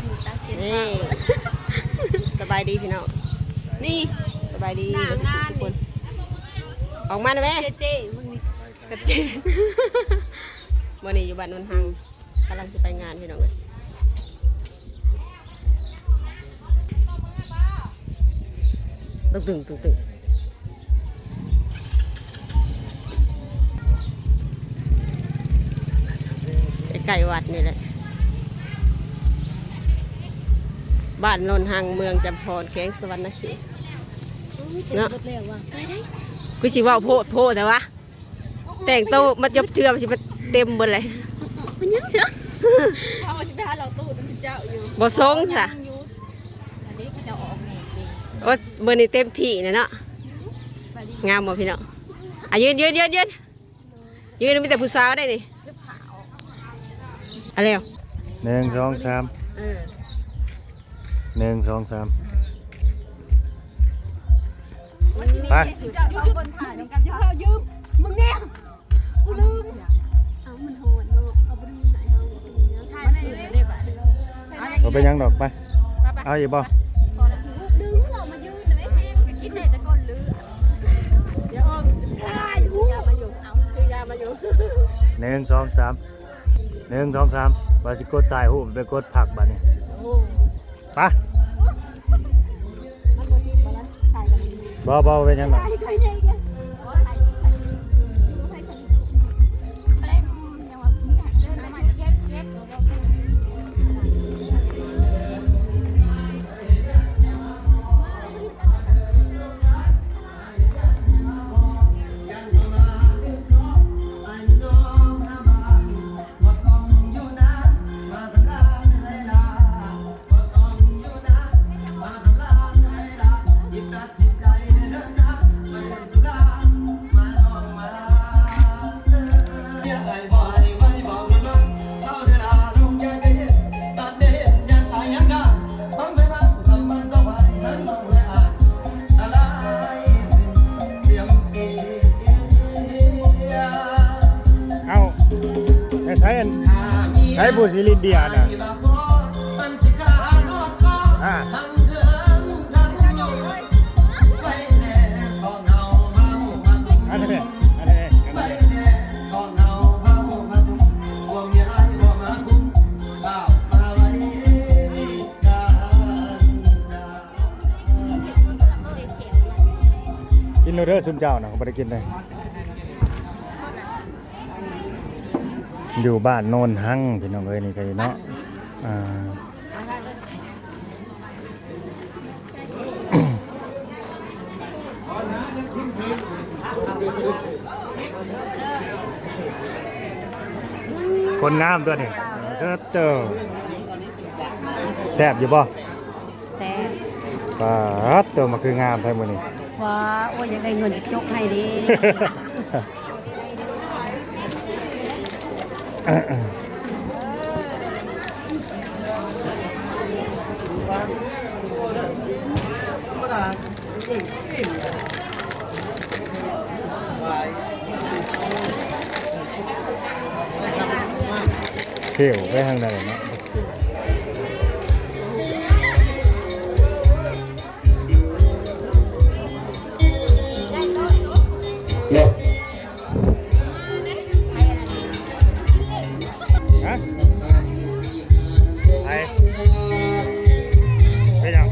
ນີ້ ສະບາຍດີພີ່ນ້ອງ ນີ້ ສະບາຍດີ ໜ້າງານ ທຸກຄົນ ນີ້ ອອກມາໄດ້ແມ ເຈເຈ ມຶງນີ້ ເຈເຈ ມື້ນີ້ຢູ່ບ້ານໂນນຮັງ ກຳລັງຊິໄປງານພີ່ນ້ອງເອີຍ ຕຶງຕຶງຕຶງຕຶງ ໃກ້ໆວັດນີ້ແຫຼະ ບ້ານໂນນຮັງ ເມືອງຈຳພອນ ແຂວງສະຫວັນນະເຂດເນາະ ຄືຊິເວົ້າໂພດໂພດແທ້ວະ ແຕ່ງໂຕມາຈົບເທື່ອ ມັນຊິມາເຕັມເບິດເລີຍ ເປັນຫຍັງເຈົ້າ ເຮົາຊິໄປຫາເລົ່າຕູ້ນຳເຈົ້າຢູ່ ບໍ່ສົ່ງຊະ ອັນນີ້ເຂົາເຈົ້າອອກແນ່ເດ້ ໂອ້ ມື້ນີ້ເຕັມທີ່ແລ້ວເນາະ ງາມບໍ່ພີ່ນ້ອງ ອ່ະ ຢືນ ຢືນ ຢືນ ຢືນ ຢືນ ມີແຕ່ຜູ້ສາວໄດ໋ນີ້ ອ່ະ ແລ້ວ ໜຶ່ງ ສອງ ສາມ ເອີ ໜຶ່ງ ສອງ ສາມ ໄປ ເຈົ້າສອງຄົນຖ່າຍນຳກັນ ເອົາຢືມ ມຶງແນ່ ກູລືມ ເອົາ ມັນຮ້ອນເນາະ ເອົາບໍ່ໄດ້ໃຫ້ເຮົາ ເອົາໄປຫຍັງດອກ ໄປ ເອົາອີກບໍ່ ດຶງເຮົາມາຢືນເດ້ ກິນໄດ້ແຕ່ກ່ອນລື ດຽວເອົາຖ່າຍຮູບ ເອົາ ຖືຢາມາຢູ່ ໜຶ່ງ ສອງ ສາມ ໜຶ່ງ ສອງ ສາມ ວ່າຊິກົດຖ່າຍຮູບ ໄປກົດພັກບາດນີ້ ໂອ້ ໄປ ບໍ່ ບໍ່ເປັນຫຍັງດອກ ເອົ້າ ໃສ ໃສ ໃສຜູ້ຊິຫຼິ້ນເບຍນະ ອ່າ ອັນນີ້ແມ່ ອັນນີ້ແມ່ ກິນໂລດເດີຊຸມເຈົ້ານະ ບໍ່ໄດ້ກິນເລີຍ ຢູ່ບ້ານໂນນຮັງ ພີ່ນ້ອງເອີຍ ນີ້ກໍເນາະ ອ່າ ຄົນງາມຕົວນີ້ ເອີ ເຕີ ແຊບຢູ່ບໍ່? ແຊບ ປາດ ໂຕ ມາຄືງາມແທ້ມື້ນີ້ ວ້າ ໂອ້ຍ ຢາກໄດ້ເງິນຈົກໃຫ້ເດ້. ເຊວໄປທາງໃດເນາະ? ຮະ? ໃຜ? ເປັນຫຍັງ?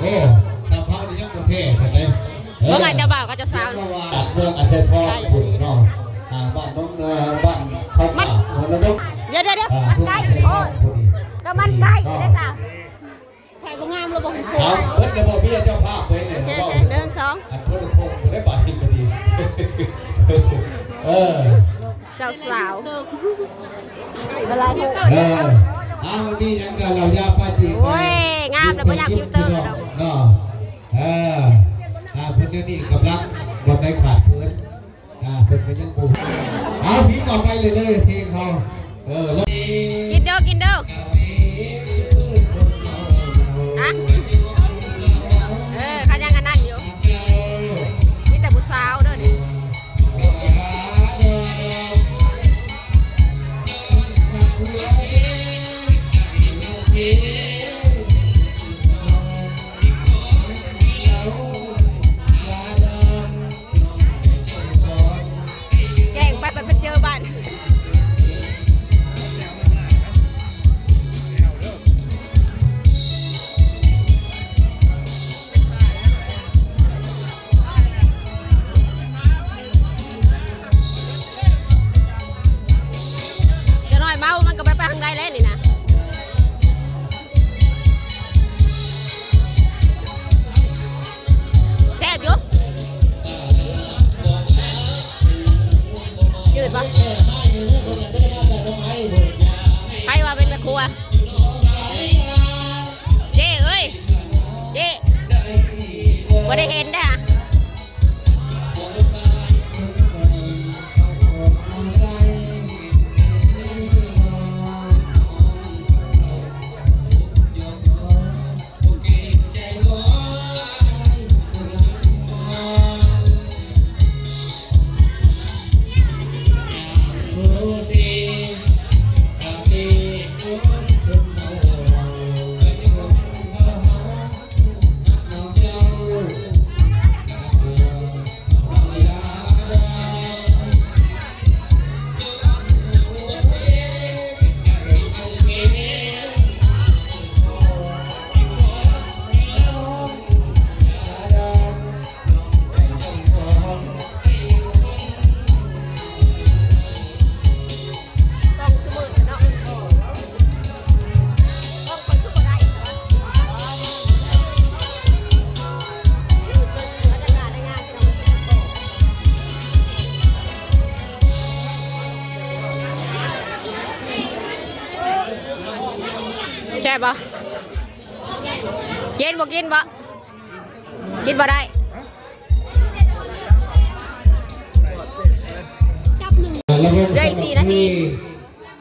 ໂອ້ ສະພາບນີ້ຍັງບໍ່ແພ້ປານໃດ. ເອີ ເບິ່ງໃຫ້ເຈົ້າບ່າວກັບເຈົ້າສາວ ເມືອງອັດໄຊທອງພຸ້ນເນາະ ອ່າ ບ້ານໜອງ ເອີ ບ້ານເຂົາປ່າ ຫົວນະດົກ ດຽວໆໆ ອ່າ ມັນໃກ້ໂພດ ກໍມັນໃກ້ເດ້ສາວ ຖ່າຍບໍ່ງາມແລ້ວບໍ່ເຫັນໂຊ ເອົາ ເບິດແລ້ວບໍ່ ເມຍເຈົ້າພາບໄປນີ້ ໂອເຄ ໂອເຄ ໜຶ່ງ ສອງ ອັນໂທລະໂຂງບໍ່ໄດ້ບາດທີ່ກໍດີ ເອີ. ເຈົ້າສາວ ເອີ ເອົາ ມັນມີຫຍັງກໍເລົ່າຢ່າປາຈີ ໂອ້ຍ ງາມແລ້ວບໍ່ຢາກຟິວເຕີດອກເນາະ ເອີ ອ່າ ເພິ່ນດຽວນີ້ກຳລັງບໍ່ໄດ້ຂາດເຂີນ ອ່າ ເພິ່ນກໍຍັງບໍ່ ເອົາ ເພງຕໍ່ໄປເລີຍ ເພງເຮົາ ເອີ ກິນເດີ ກິນເດີ ຮະ ເອີ ເຂົາຍັງອັນນັ້ນຢູ່ ມີແຕ່ຜູ້ສາວເດີນີ້. ແກງໄປ ໄປ ໄປເຈີບ້ານ. ຈະໜ້ອຍເມົາມັນກໍໄປ ໄປທາງໃດແລ້ວນີ້ນະ. ແຊບຢູ່ ຈືດບໍ່? ໃຜວ່າເປັນແມ່ຄົວ? ເຈ້ເອີຍ ເຈ້ ບໍ່ໄດ້ເຫັນເດ້. ແຊບບໍ່? ເຈນບໍ່ກິນບໍ່? ກິນບໍ່ໄດ້ ເຫຼືອອີກສີ່ນາທີ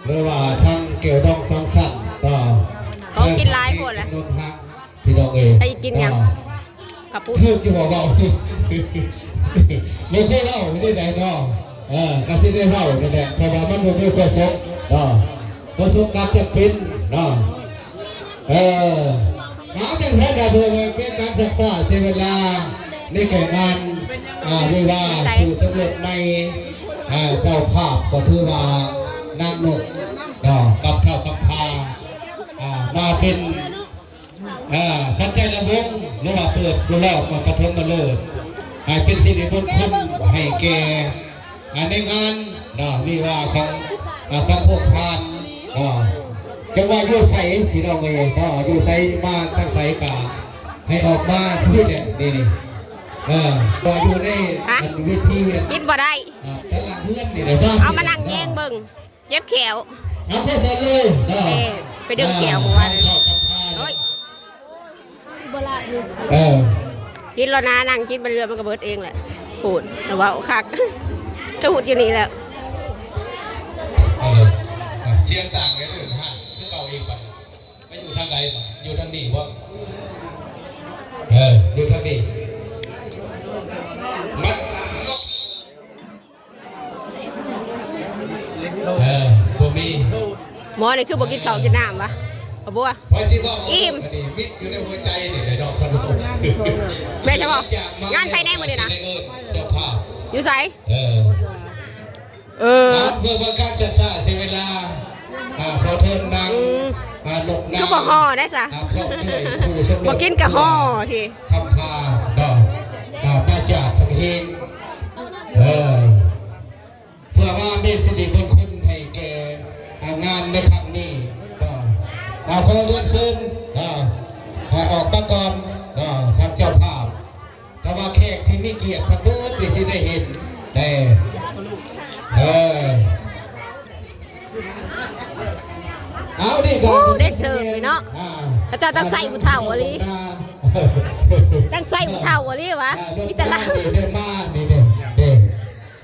ຫຼືວ່າທາງແກ້ວດອງສັງສັນ ກໍຂອງກິນຫຼາຍໂພດແຫຼະ ພີ່ນ້ອງເອີຍ ແຕ່ຊິກິນຫຍັງ? ເອີ ເຂົ້າປຸ້ນ ຄືຢູ່ບໍ່ເວົ້າ ບໍ່ເຄີຍເວົ້າໄດ້ໃດເນາະ ເອີ ກໍຊິໄດ້ເວົ້ານັ້ນແຫຼະ ເພາະວ່າມັນບໍ່ມີປະສົບເນາະ ປະສົບການຈຳເປັນເນາະ. ເອີ ເອົາ ຈັ່ງຊັ້ນກໍເພື່ອບໍ່ໃຫ້ເປັນການຊັກຊ້າເສຍເວລາ ໃນແກ່ງານ ອ່າ ວິວາ ໃສ່ ຄູ່ສົມລົດໃໝ່ ອ່າ ເຈົ້າພາບກໍຖືວ່ານາງນົກ ກໍກັບເຂົ້າກັບພາ ອ່າ ມາເປັນ ອ່າ ຂວັນໃຈລຳວົງ ຫຼືວ່າເປີດວງລອບປະຖົມມະເລີກ ໃຫ້ເປັນສິລິມົງຄົນໃຫ້ແກ່ ອ່າ ໃນງານເນາະ ວິວາຂອງ ອ່າ ຂອງພວກທ່ານເນາະ ຈັກວ່າຢູ່ໃສພີ່ນ້ອງເອີຍເນາະ ຢູ່ໃສມາທາງໃສກະໃຫ້ອອກມາຄືແບບນີ້ ນີ້ ເອີ ວ່າຢູ່ໃນ ຮະ ອັນເວທີ ກິນບໍ່ໄດ້ ອ່າ ຕະຫຼາດເຮືອນນີ້ແຫຼະ ເອົາມານັ່ງແຍງເບິ່ງ ເຈັບແຂ້ວ ເອົາ ຂໍເຊີນເລີຍເນາະ ເອີ ໄປດຶງແຂ້ວ ອ່າ ເມື່ອວານ ໂອ້ຍ ເອີ ກິນແລ້ວນະ ນັ່ງກິນໄປເລື້ອຍ ມັນກໍເບິດເອງແຫຼະ ໂພດ ແຕ່ເວົ້າຄັກ ຕູດຢູ່ນີ້ແຫຼະ ເອີ ສຽງຕ່າງກັນເລີຍນະ ຄືເກົ່າອີກບັດ ໄປຢູ່ທາງໃດ ຢູ່ທາງນີ້ບໍ່? ເອີ ຢູ່ທາງນີ້ ມັນ ເອີ ບໍ່ມີ ໝໍນີ້ຄືບໍ່ກິນເຂົ້າກິນນ້ຳວະ ເອົາບົວ ຂ້ອຍຊິເວົ້າ ອີ່ມ ອັນນີ້ມິດຢູ່ໃນຫົວໃຈນີ້ແຫຼະເນາະ ຄັນ ແມ່ນໃຊ່ບໍ່? ງານໃຜແດ່ມື້ນີ້ນະ? ເຈົ້າພາບ ຢູ່ໃສ? ເອີ ເອີ ເພື່ອບໍ່ໃຫ້ການຊັກຊ້າເສຍເວລາ ອ່າ ຂໍເຊີນນາງ ອືມ ອ່າ ນົກນາງ ຄືບໍ່ຫໍ່ໄດ້ຊະ ອ່າ ພ້ອມດ້ວຍຄູ່ສົມລົດ ບໍ່ກິນກໍຫໍ່ ທີ່ ຄຳພາເນາະ ອ່າ ມາຈາກປະເທດ ເອີ ເພື່ອມາເປັນສິລິມົງຄົນໃຫ້ແກ່ ອ່າ ງານໃນຄັ້ງນີ້ເນາະ ອ່າ ຂໍເຊີນເນາະ ໃຫ້ອອກມາກ່ອນເນາະ ທ່ານເຈົ້າພາບ ແຕ່ວ່າແຂກທີ່ມີກຽດທັງເບິດທີ່ຊິໄດ້ເຫັນແດ່ ເອີ ໂອ້ ແດນເຊີເນາະ ອ່າ ເຂົາເຈົ້າຕັ້ງໃສ່ຜູ້ເຖົ້າອີ່ຫຼີ ອ່າ ຕັ້ງໃສ່ຜູ້ເຖົ້າອີ່ຫຼີຫວາ ອ່າ ມີແຕ່ລາວ ນີ້ເດ້ ມານີ້ເດ້ ເດ້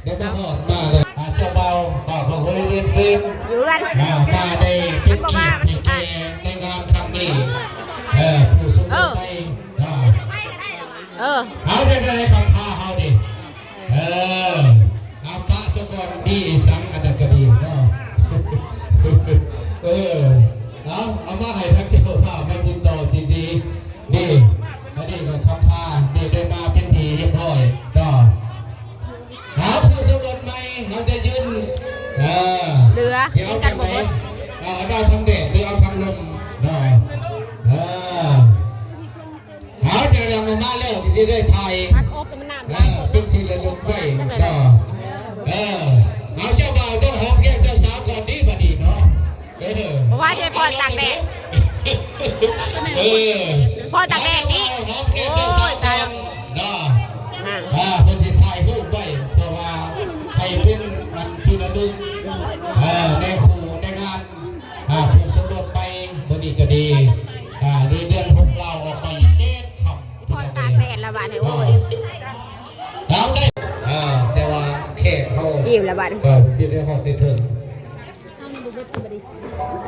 ເດ້ມາຮອດມາເລີຍ ອ່າ ເຈົ້າບ່າວ ບ່າວເຮີຍ ເດີນເຊີ ຢູ່ເຮືອນ ອ່າ ມາໄດ້ເປັນກຽດໃຫ້ແກ່ໃນງານຄັ້ງນີ້ ເອີ ຜູ້ສົມລົດໃໝ່ ອ່າ ເອີ ເອົາ ໄດ້ ໄດ້ຄຳພາເຮົານີ້ ເອີ ເອົາປະສະກ່ອນ ມີອີ່ສັງອັນນັ້ນກໍດີເນາະ ເອີ ເອົາ ເອົາມາໃຫ້ທາງເຈົ້າພາບມາຕິດຕໍ່ທີ່ດີ ນີ້ ອັນນີ້ກໍຄຳພາ ນີ້ໄດ້ມາເປັນທີ່ຮຽບຮ້ອຍເນາະ ເອົາ ຜູ້ສົມລົດໃໝ່ ເຮົາຈະຍື່ນ ເອີ ເຫຼືອ ຊິເອົາທາງໃດ ເອົາ ເອົາທາງແດດ ຫຼື ເອົາທາງລົມເນາະ ເອີ ເອົາ ຈາກນັ້ນມາແລ້ວກໍຊິໄດ້ຖ່າຍ ມັນອົບ ມັນນ້ຳ ເອີ ເປັນທີ່ລະລຶກໄວ້ເນາະ ເອີ ເອົາ ເຈົ້າບ່າວຕ້ອງຫອມແກ້ມເຈົ້າສາວກ່ອນເດ້ບັດນີ້ເນາະ ເອີ ເພາະວ່າໃຫ້ພໍ່ຕາກແດດ ເອີ ພໍ່ຕາກແດດນີ້ ຫອມແກ້ມເຈົ້າສາວກ່ອນເນາະ ອ່າ ອ່າ ເພິ່ນຊິຖ່າຍຮູບໄວ້ ເພື່ອວ່າໃຫ້ເປັນອັນທີ່ລະລຶກ ເອີ ໃນຄູ່ໃນງານ ອ່າ ຜູ້ສົມລົດໃໝ່ມື້ນີ້ກໍດີ ອ່າ ໃນເດືອນຫົກລາວອອກໄປເຈັດຄ່ຳ ພໍຕາກແດດລະບາດນີ້ ໂອ້ຍ ເອົາໄດ້ ອ່າ ແຕ່ວ່າແຂກເຮົາ ອີ່ມລະບາດ ກໍຊິໄດ້ຮອດໄດ້ເຖິງ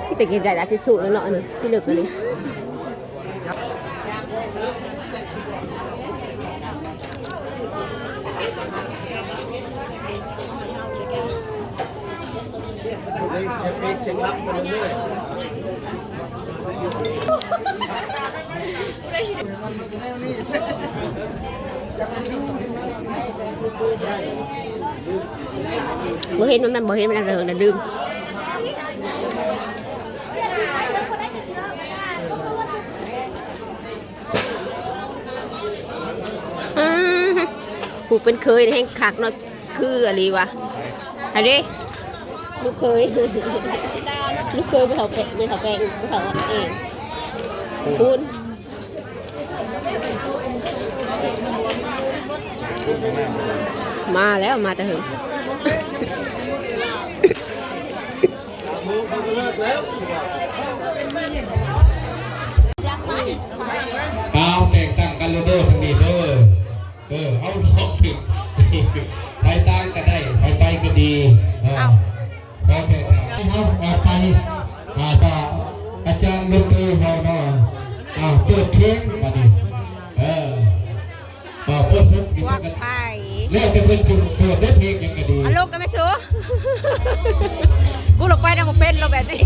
ທີ່ໄປກິນໄດ້ລະ ທີ່ສຸກແລ້ວເນາະ ອັນນີ້ ທີ່ເລິກອັນນີ້. ບໍ່ເຫັນມັນ ບໍ່ເຫັນມັນ ເອີ ລືມ. ອືມ ຜູ້ເປັນເຂີຍນີ້ແຮ່ງຄັກເນາະ ຄືອີ່ຫຼີຫວາ ຫັ້ນເດ້ ລູກເຂີຍ ລູກເຂີຍແມ່ເຖົ້າແປງ ແມ່ເຖົ້າແປງ ແມ່ເຖົ້າເອງ ຄູນ ມາແລ້ວ ມາແຕ່ເຫິງ. ເອົາ ແຕ່ງຕັ້ງກັນໂລດເດີ ທາງນີ້ເດີ ເອີ ເອົາ ລອງຂຶ້ນ ໄປຕ່າງກໍໄດ້ ໄປ ໄປກໍດີ ເອີ ເອົາ ເອົາ ເອົາ ໄປ ອ່າ ອາຈານດົນຕີເຮົາເນາະ ອ່າ ເປີດເພງບັດນີ້ ເອີ ເອີ ບໍ່ສຸກນີ້ ພວກໄທ ແລ້ວແຕ່ເພິ່ນຊິເປີດເດ້ ເພງຫຍັງກໍດີ ອາລົກນະແມ່ສູ ກູລົງໄປນຳບໍ່ເປັນໂລດແບບນີ້.